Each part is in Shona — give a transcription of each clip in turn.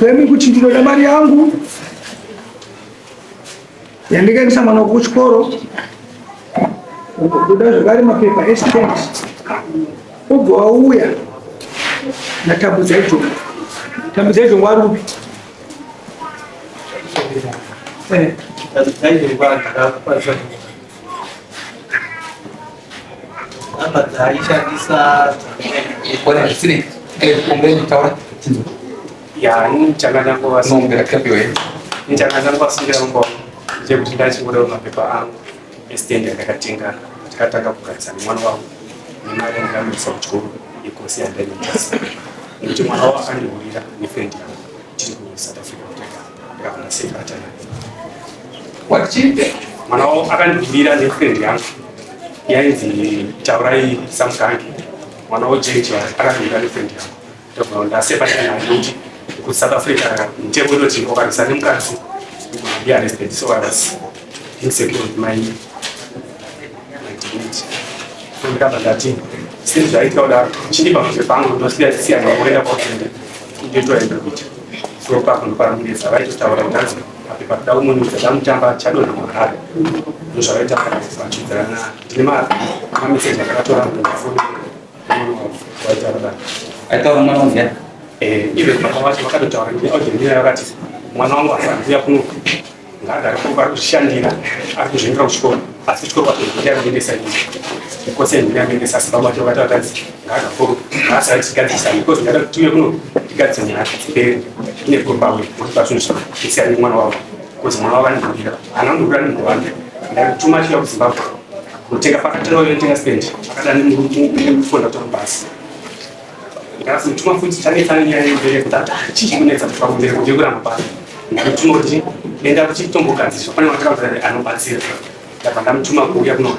Claiming kuti ndinoda mari yangu yandikaendesa mwana wako kuchikoro, ndoda zvakare mapepa estand, ubva wauya naTambudzai Jongo. Tambudzai Jongo ari kupi? Namba dzaaishandisa. Changandangovasungira mumba chekuti ndachingoda mapepa angu estand yandakatenga, takatanga kugarisana nemwana wangu nemari yandakamboisa kuchikoro yekosi yandainoitisa, nekuti mwana wavo akandihurira nefriend yangu tiri kuSouth Africa kutega, ndakabva ndaseparata naye. What? Mwana wavo akandihurira nefriend yangu yainzi Taurai Samukange. Mwana waJenji akandihurira nefriend yangu, ndobva ndaseparata naye nekuti kuSouth Africa mutemo inoti ukarwisa nemukadzi you gonna be arrested, so I was insecure with my dignity. So ndikabva ndati sezvaitika kudaro, chindipa mapepa angu, ndosiya siyana kuenda kwakuenda ndoitoenda kuita. So pakundoparamudisa vaitotaura kuti hanzi mapepa toda kumunudza, damutamba chadonha muHarare, ndozvavaita vachiudzana. Ndine mameseji akakatora mufoni waitaura daro. Aitaura mwana wangu ya. Even baba vacho vakatotaura neaudio, vakati mwana wangu asanziya kuno, ngaagare kuko, ari kuzvishandira, ari kuzviendera kuchikoro, asi kuchikoro kwacho ndiyanoendesa ini, because ndiyanoendesa. Asi baba vacho vakati vatanzi ngaagare koko, ngaasara tigadzirisana, because ndada kuti tiuye kuno tigadzise nyaya dzipere ine proper way, nekuti pazvinhu zvisiyana nemwana wavo, because mwana wavo anondihurira, haana kundihurira nemugowanda. Ndakatuma achiuya kuZimbabwe kunotenga, pakatanga unotenga stand, akada nemukondakutora mubhasi. Ndakazomutuma futi, tanetsana nyaya yembereko, tati chii chikunetsa pakumbereko, ndekuramba pano. Ndamutuma kuti enda kuchitombogadziriswa, pane watakaudza anobatsira. Ndabva ndamutuma kuuya kuno.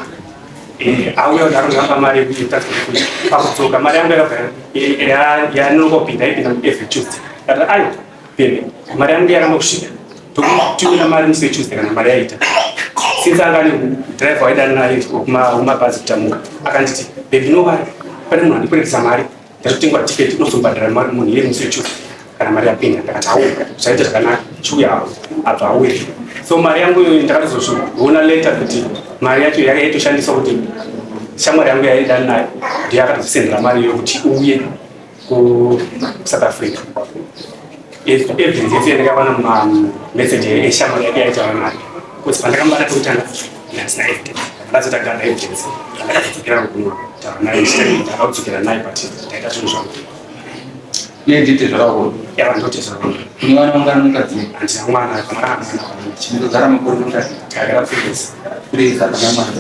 Auya kudaro, ndakapa mari yekuita kuti pakudzoka mari yangu yakabva yanonoka kupinda, ipinda every Tuesday. Ndati ayo baby, mari yangu yaramba kusvika, tokutumira mari musi weTuesday kana mari yaita. Since anga ane driver waidana naye wkumabhazi kutamuka, akanditi, "Baby, no worry, pane munhu andikweretesa mari, ndatotengwa tiketi, unozobhadhara mari munhu iye musi weTuesday kana mari yapinda." Ndakati au, zvaita zvakanaka, chiuya apo. Abva auya. So mari yangu iyoyo ndakatozozviona later kuti mari yacho yanga yaitoshandiswa kuti shamwari yangu yaidana nayo ndiyo akatozosendera mari iyoyo kuti uye kuSouth Africa. Evidence yese yandakawana mumameseji eshamwari yake yaitaura nayo, because pandakambata pekutanga ndasina evidence, ndazotagada evidence andakazodzokera kunotaura naye, ndakaudzokera naye, but ndaita zvinhu zvangu. Iye ndite zvakakura. Yava ndote zvakakura. Kune vana vangana mukadzi? Handina mwana kana mwana. Ndogara makore mukadzi? Takagara 3 years. 3 years hapana mwana.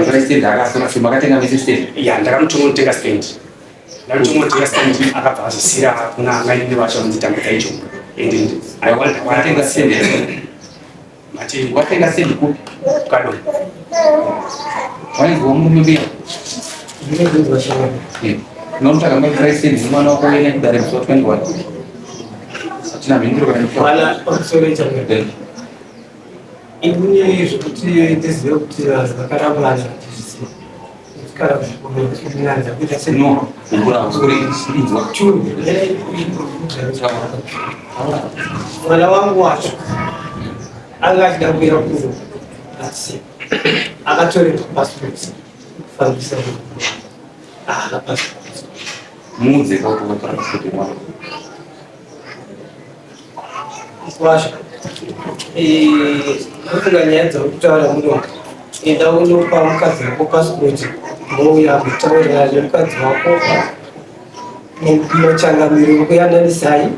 Tora stand akatora, so makatenga mese stand? Ya, ndakamutonga kutenga stand, ndakamutonga stand, akabva azosira kuna amainini vacho vanonzi Tambudza icho, and I wonder why. Watenga stand? Mati? Watenga stand kupi? Kadoma. Wainzwa murume mbiya? Unomutsvaga mai stand nemwana wako uende kudare musi wa 21. Hatina mhinduro kana Mwana pamusoro changa. Inini zvekuti ndizive kuti vanhu vakarambana kana kuinanza kuita sei? No, uri inzwa. Mwana wangu wacho anga achida kuuya kuno, asi akatorerwa passport kufambisa, haana passport. Muudze kuti watora passport yemwana. Kwasha, ndofunga nyaya dzauri kutaura muno, enda unopa mukadzi wako passport, mouya mutaurirana nemukadzi wako machangamiro wekuyananisai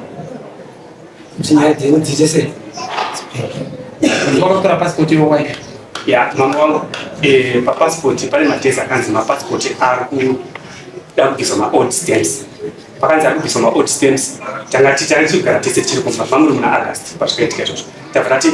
kuti nyaya dzenyu dziite sei, dzipere. Wakatora passport iwo wife? Ya, mama wangu, papasipoti pane matesi akanzi mapasipoti ari kuda kubviswa maold stamps. Pakanzi ari kubviswa maold stamps, tanga tichigara tese tichiri kumba mamuri muna August pazvikaitika izvozvo. Tabva tati,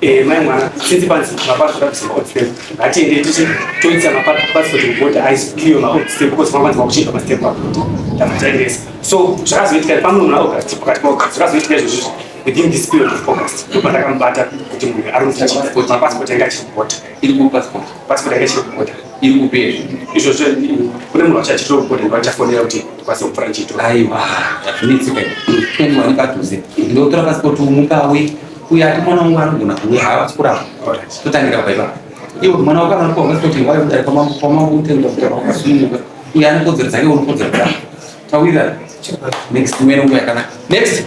mai mwana, since panzi mapasipoti abviswa maold stamps, ngatiende tichi toisa mapasipoti mubhodha aisclear maold stamp, because makanzi makuchinja mastamp pabhodha. Tabva taendesa. So zvakazoitika pamuri muna August, pakati paAugust zvakazoitika izvozvo, within this period of August ndopandakamubata kuti munhu ari kuchiita mapasipoti anga achiri kubhodha. Iri kupassport? Pasipoti anga ichiri kubhodha. Iri kupezvo? Izvozvo kune munhu wacho achiri kubhodha, ndivachafonera kuti ndikwanise kupfuura nchiito. Aiwa, hazvinetsika. 21. nepadhuze. Ndotora pasipoti umupawe uyo ati mwana wangu anogona kuuya haasi kurapa. Totangira kubva ipapo. Iwe mwana wako anopiwa pasipoti wayo kudare kwamambo kutaura wakasununguka. Uyo ane kodzero dzake, une kodzero dzako. Tawirirana. Next, muve nenguva yakanaka. Next.